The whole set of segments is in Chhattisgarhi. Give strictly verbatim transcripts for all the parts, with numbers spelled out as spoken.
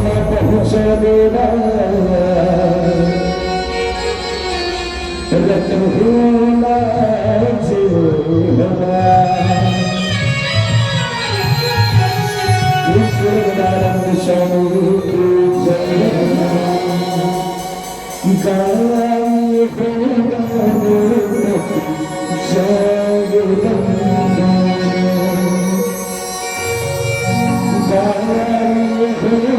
पहुँचा देना। रखना जो हमारा। ईश्वर नारायण स्वामी की जय। गाय हो जगदम्बा। गाय हो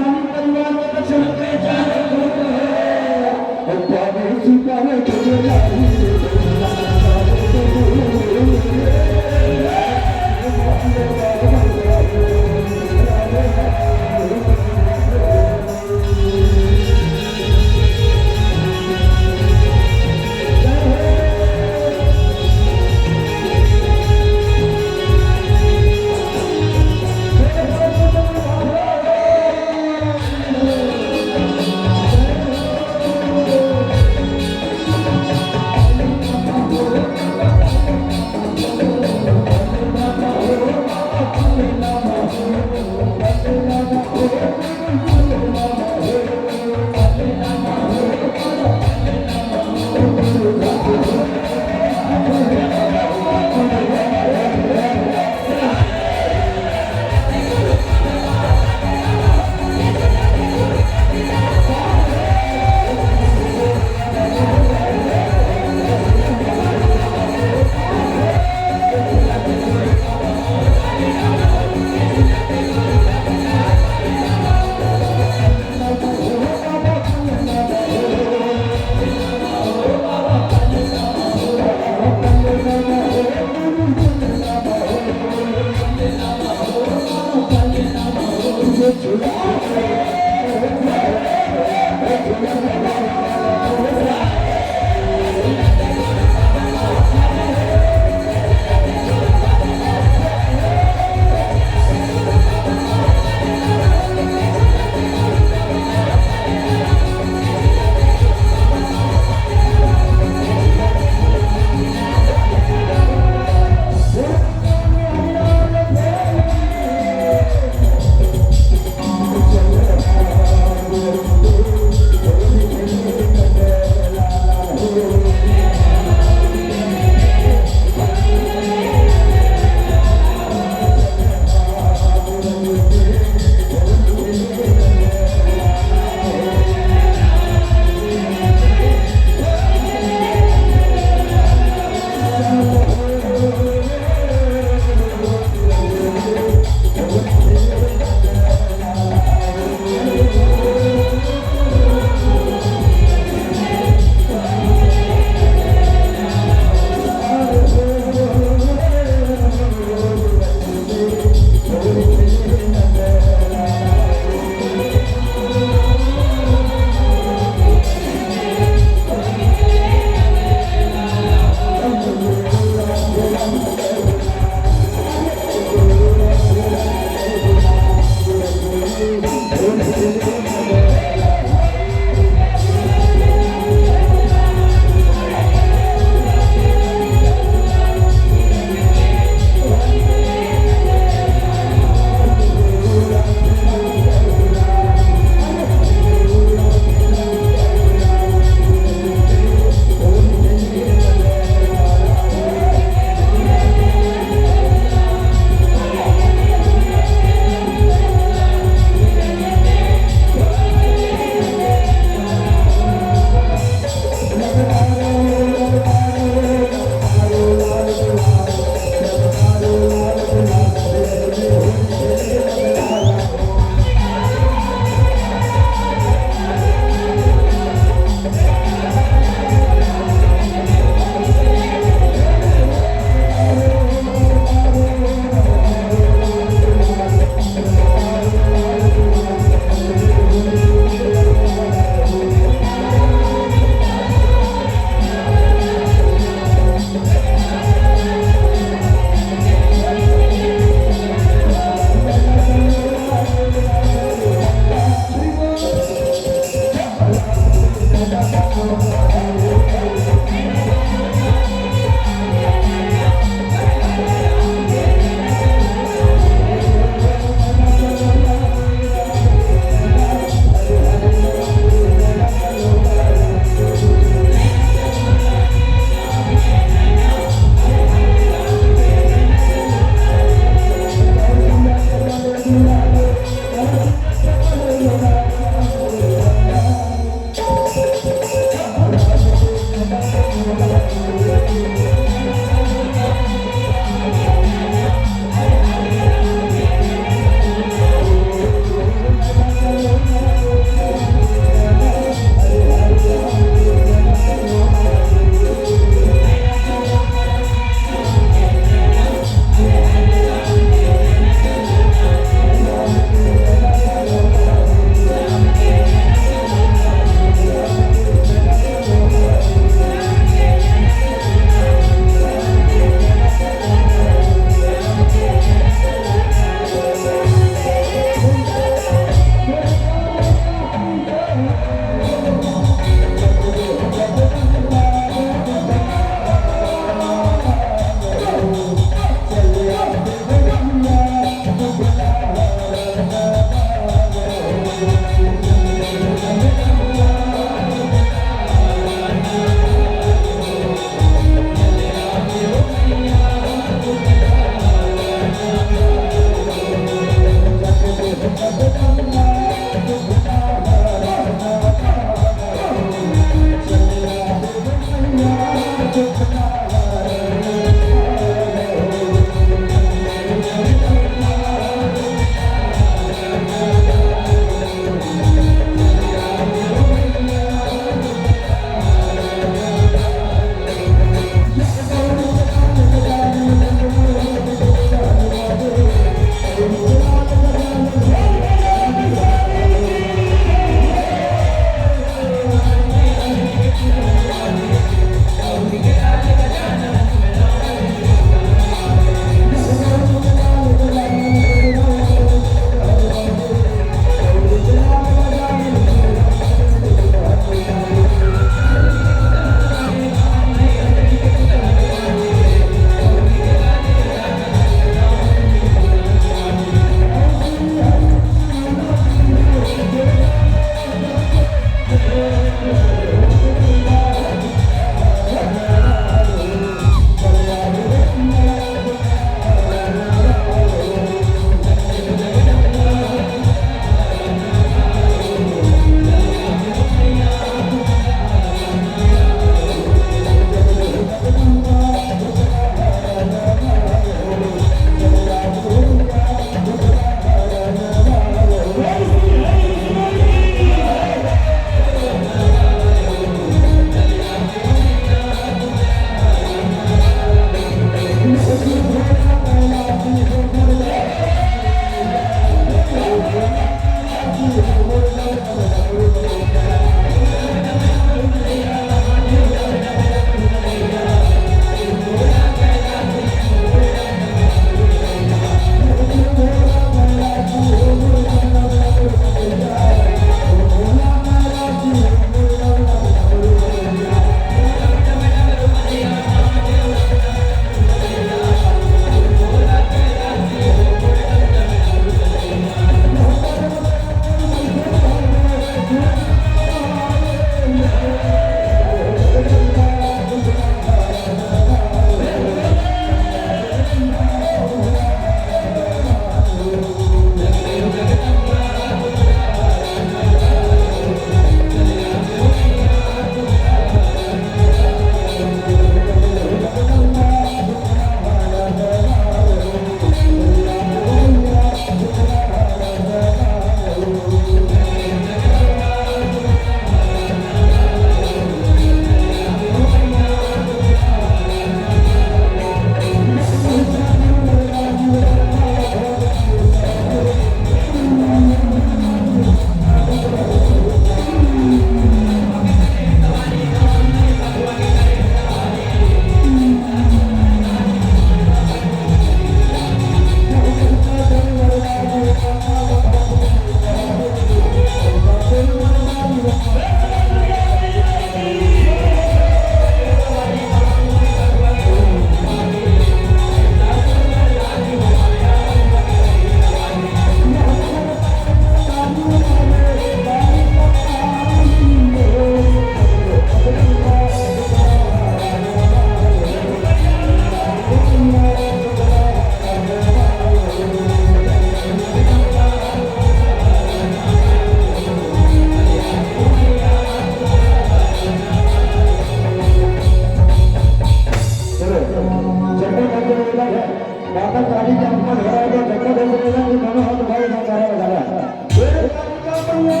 अभी चंपा धरा दो, चंपा दे दे, कि दोनों हाथ उठाए, जयकारा लगा रहा है। बोल चंपा मैया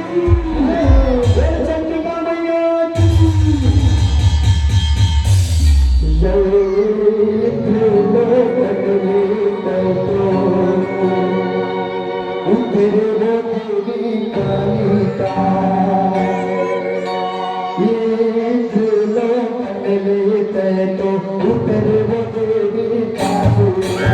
की, बोल चंपा मैया की। जय त्रिलोक में तो उतरे वो देवी कालिका। ये त्रिलोक में तो उतरे वो देवी कालिका।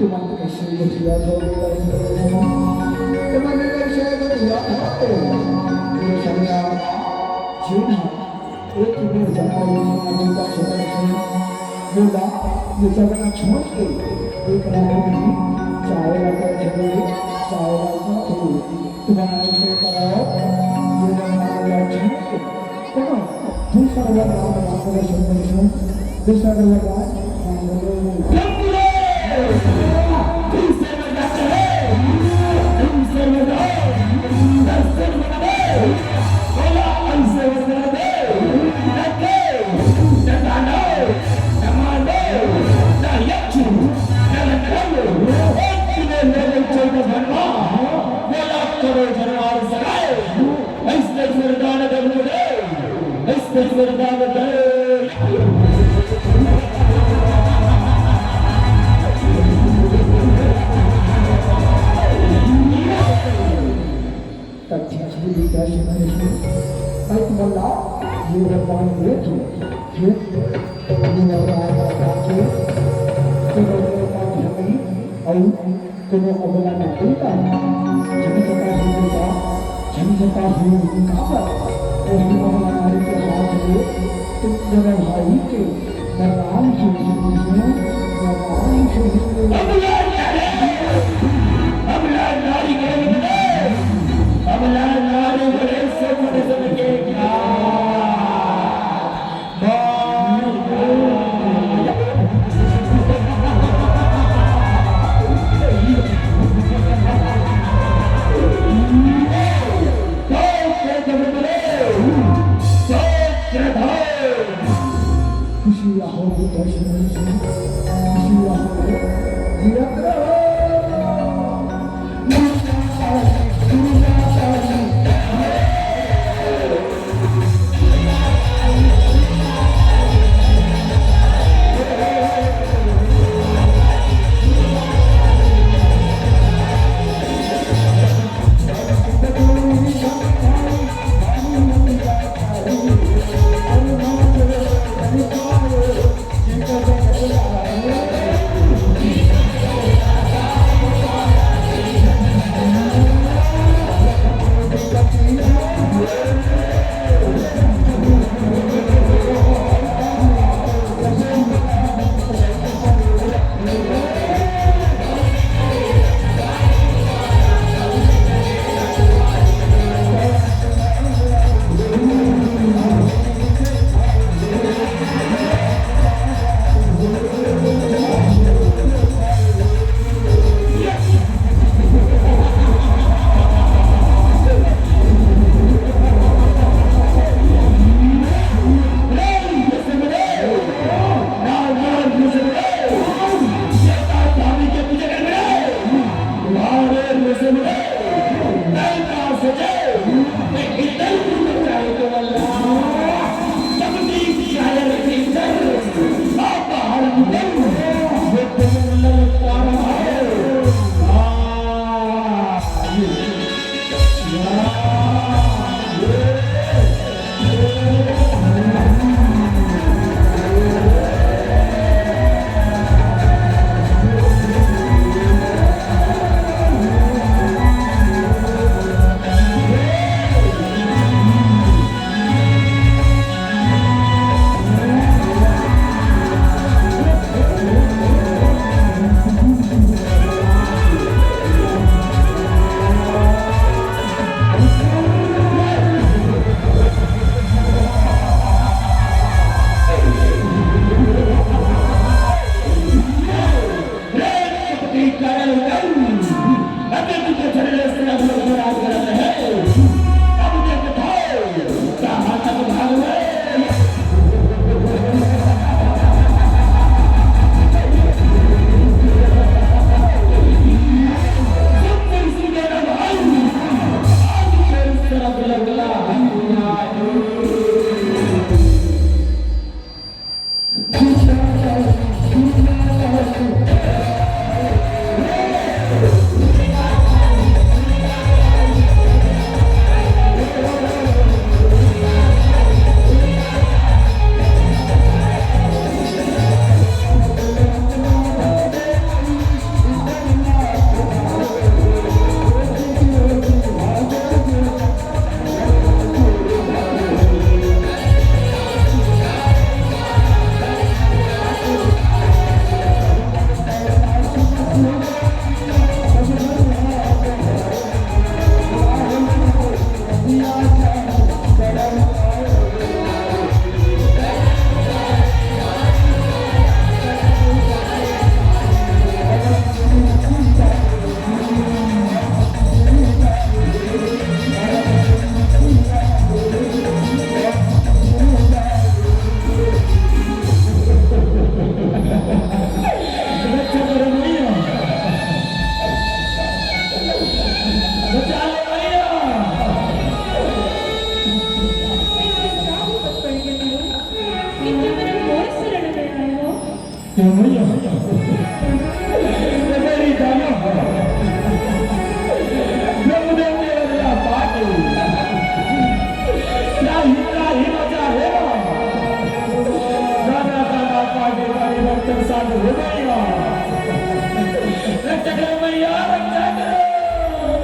तुमन कइसे गोठियाथव? तुमन कइसे गोठियाथव? ये समया जेन ह एक ही बेर जमा एक ही बेर जमा, मोला ये जगह छोड़ के एक रात भी जाए ला कर चले, जाए ला कर चले। तुमन कइसे करव? ये जगह छोड़ के कोनो दूसर वरदान मांगो, सुंदर सुन, दूसर वरदान मांगो। तब झिझरी विद्या से मनुष्य, तब मला ये वरदान दे तू, ये, ये वरदान बता के, ये वरदान हमें, और कोनो अबला नारी का, झन जटा ही बेटा, झन जटा ही काबर, ओही अबला नारी के हाथ ले, तुम दोनों भाई के वरदान की, वरदान की। अबला नारी, अबला नारी के बदले, अबला नारी बड़े से बड़े के क्या? जिया हो, दर्शन हो, जिया हो, जियत रहो।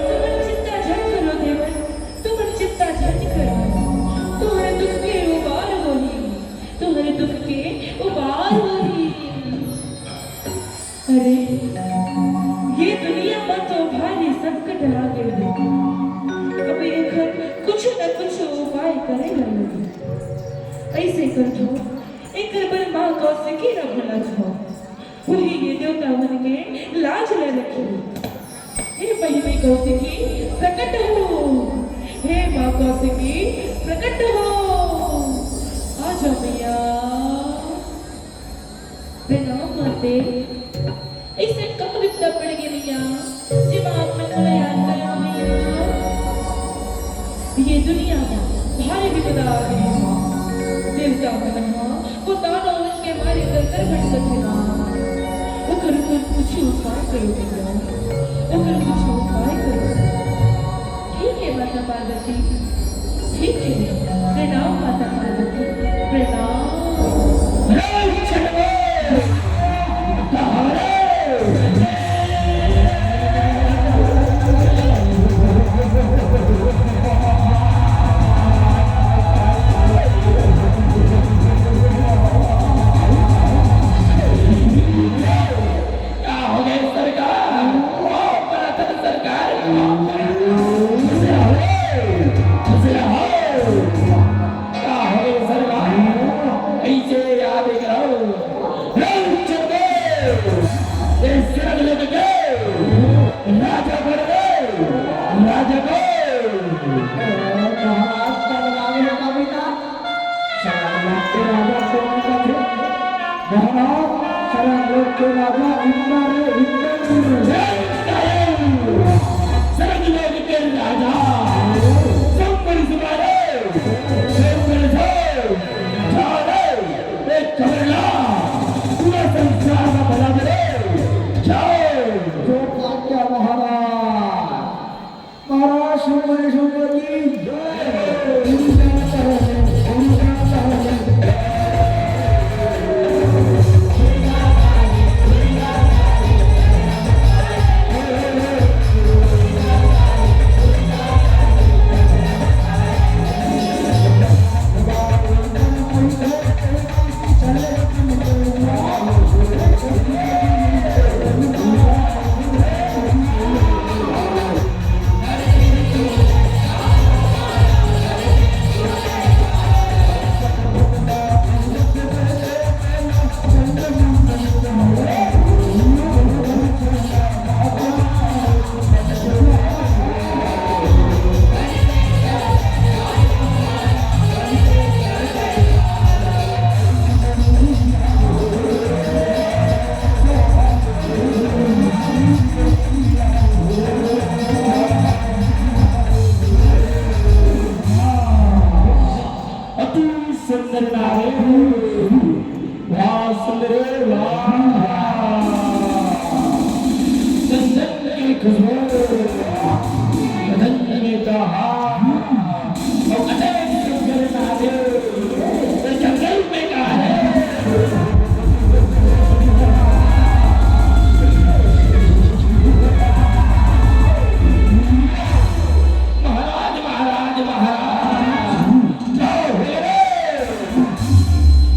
तुमन चिंता झन करो देवर, तुमन चिंता झन करो। तुम्हर दुख के उबार होही, तुम्हर दुख के उबार होही। अरे, ये दुनिया म तो भारी संकट आ गए हे। अब एखर कुछ न कुछ उपाय करे ल लगही। अइसे करथो, एखर बर माँ कौशिकी ल बुलाथो। वही ये देवता मन के लाज ल रखही। हे बहिनी कौशिकी, प्रकट हो। हे माँ कौशिकी, प्रकट हो। आ जा मैया। ते अइसे का विपदा पड़ गे भैया, जेमा आप मन मोला याद करत हो भैया? ये दुनिया म भारी विपदा आ गे हे। देवता मन ह वो दानव मन के मारे कर कर भटकत हे ना। ओकर, ओकर कुछ उपाय करो भैया, ओकर कुछ उपाय करो। ठीक है माता पार्वती, ठीक है। प्रणाम माता पार्वती, प्रणाम। का हो गे सरकार? ओ, बड़ा था सरकार। खुश रहो, खुश रहो। का हो गे सरकार? कइसे याद करो? रंग चुके, ये सरग लोग के राजा बन गए, राजा को। महाराज का नाम है कविता। सरग लोग के राजा कौन सा थे? महाराज, सरग लोग के राजा इंद्र है, इंद्र। जय इंद्र। सरग लोग के राजा, संबर सुमारे, संबर से, जाने, एक खबरला, पूरा संसार का भला करे, जाओ। जो भाग्य महाराज। महाराज शंभू शंभू की जय। अति सुंदर नारी। वाह सुंदरे वाह। चंदन की खुशबू, बदन में तो हाथ। और अजय शंकर महादेव, ये जंगल में का है? महाराज, महाराज, महाराज। जय हो रे।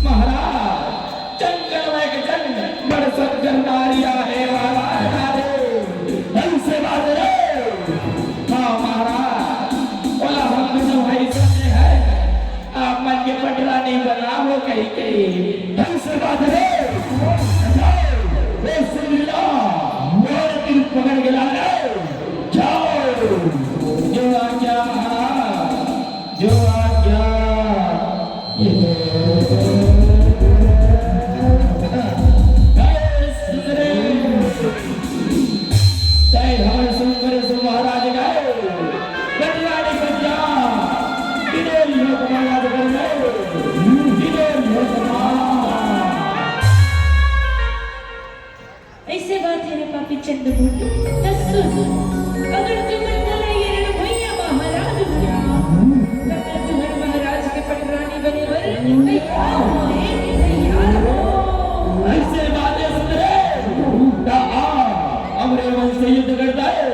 महाराज, जंगल में एक जंगल, बड़ सुंदर नारिया है महाराज, नारे। हंस बाज रे। हाँ महाराज, बोला हम तो भाई सोचे हैं, आप मन के पटरानी बनाओ कहीं कहीं। हंस बाज रे। जाओ, वो सुन ला, मोर दिल पकड़ के ला रे। जाओ। जो आज्ञा महाराज, जो आज्ञा। जय सुंदरेश। जय हमारे सुंदरेश महाराज का। पटरानी पंजा। विनोद लोकमाला जगत में। विनोद लोकमाला। अइसे बात हे रे पापी चंद्रमोहन, त सुन, अगर तुमन मोला ये रण भुइयां म हरा दुहू ना, त मैं तुहर महाराज के पटरानी बने बर तैयार हों, तैयार हों। अइसे बात हे सुंदरे, त आ, हमरे मन से युद्ध करता है।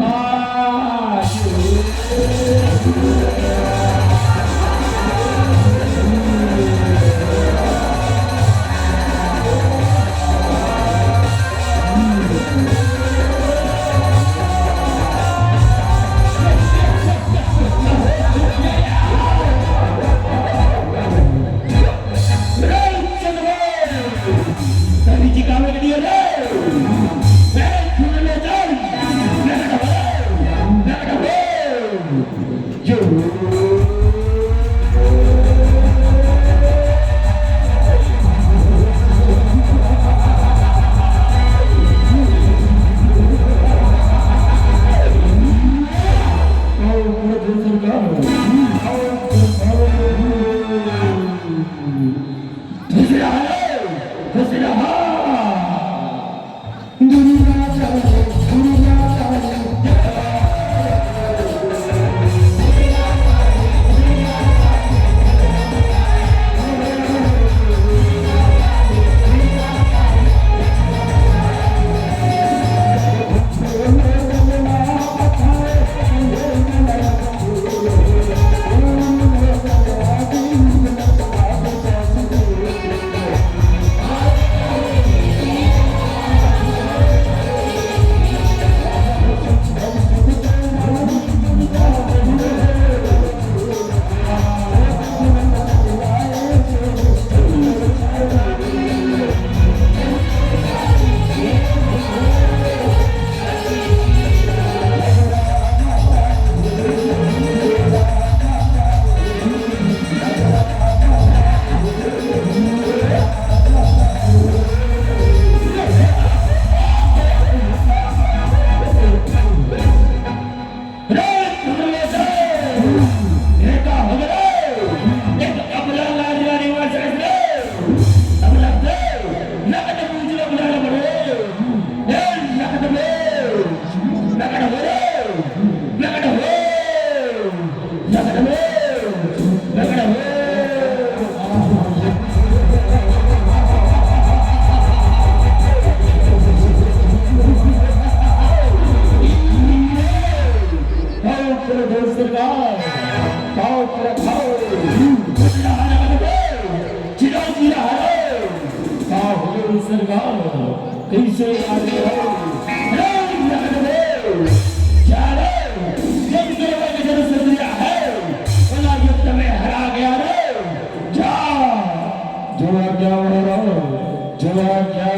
आ, इसे याद रहो। रे, याद रहो। जा रे, जंगल में जो सुंदरिया है, भला युद्ध में हरा गया रे। जा, जो आज्ञा हो रहा, जो आज्ञा।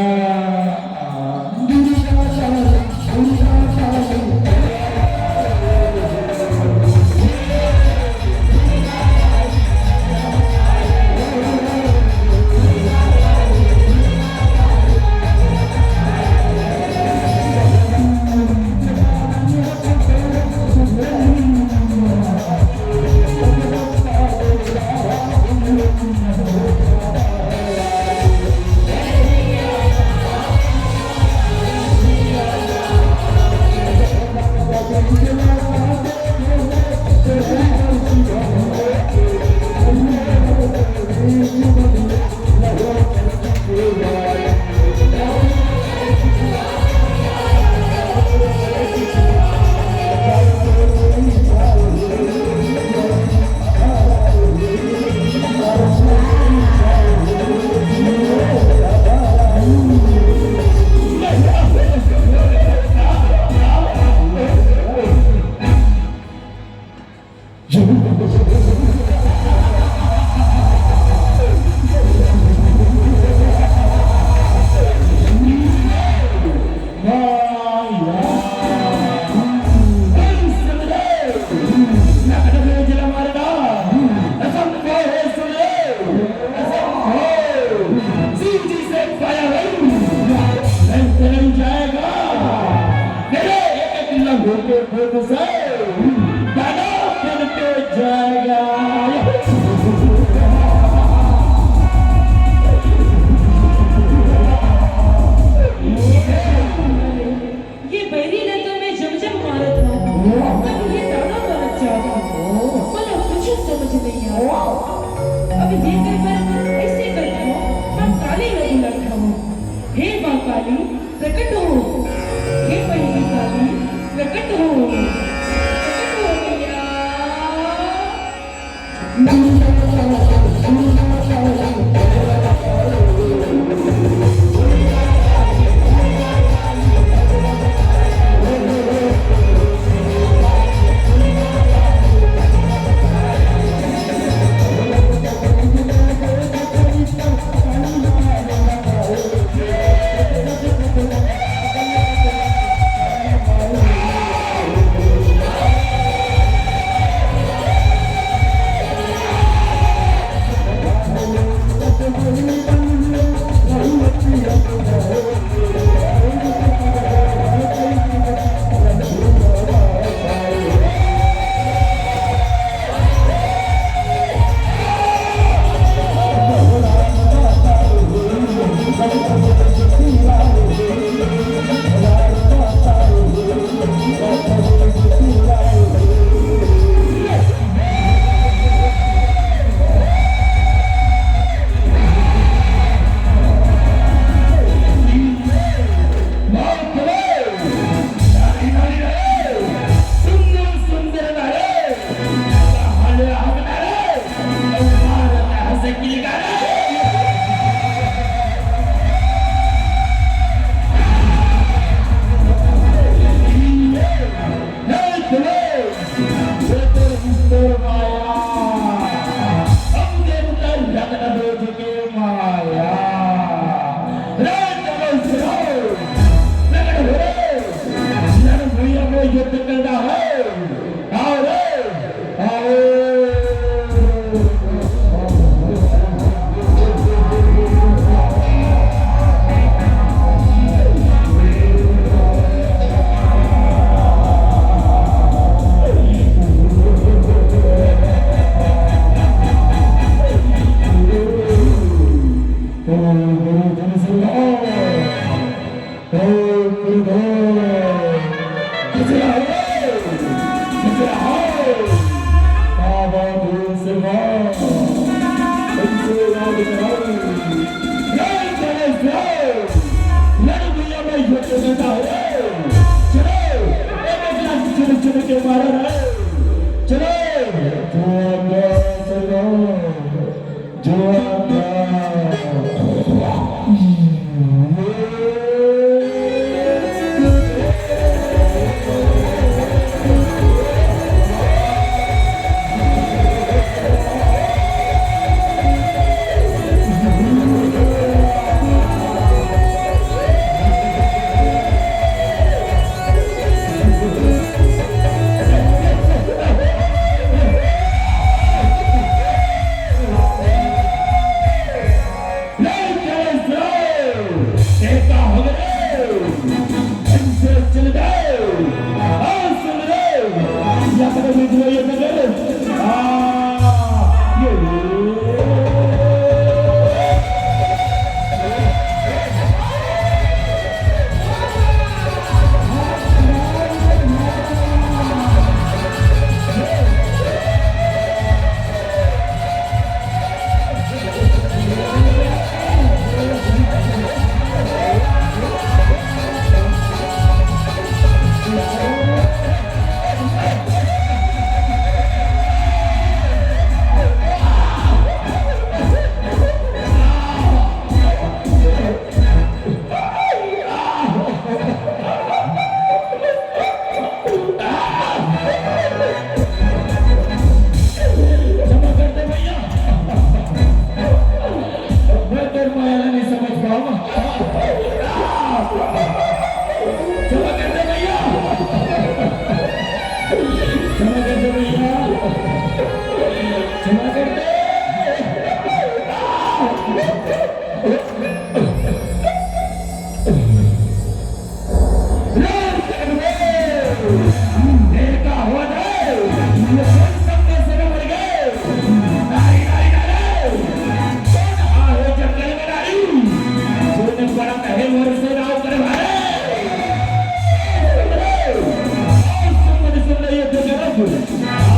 जाएगा। मेरे एक एक लहू के खून से दाना बनते जाएगा। ये बैरी ला तो मैं जब जब मारत हूँ, तब ये दाना बनत जात हूँ। मला कुछ समझ नहीं आता। अब ये कर कर ऐसे करत हूँ, मैं काली ला बुलात हूँ। हे माँ काली, प्रकट हो। हे बहिनी काली, प्रकट हो। प्रकट हो मैया। ए का होत हे? ये कोन सपना से मर गए? नारी, नारी, नारी! कोन आहे जंगल में नारी? जोने पड़ा कहे मोर से नाव करे भाई। सुन ले, सुन ले, ये तो जरा सुन। आ।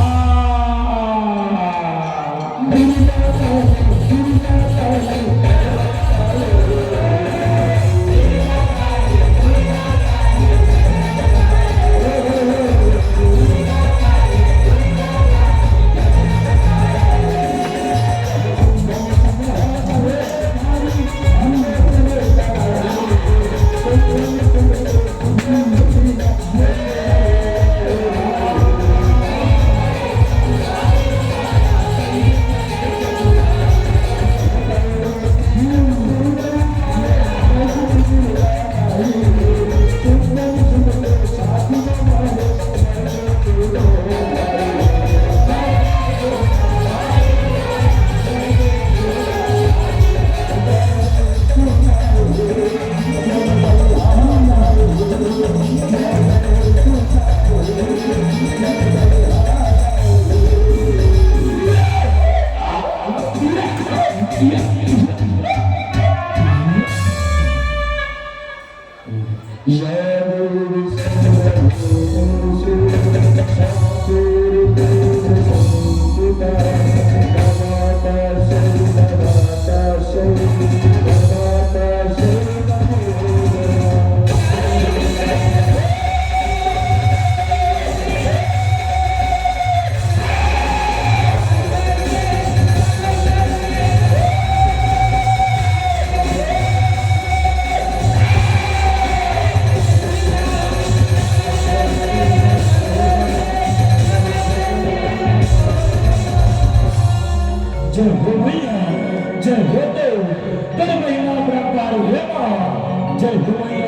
जय हो भैया, जय हो देव, कर महिमा अपरंपार हे माँ। जय हो भैया।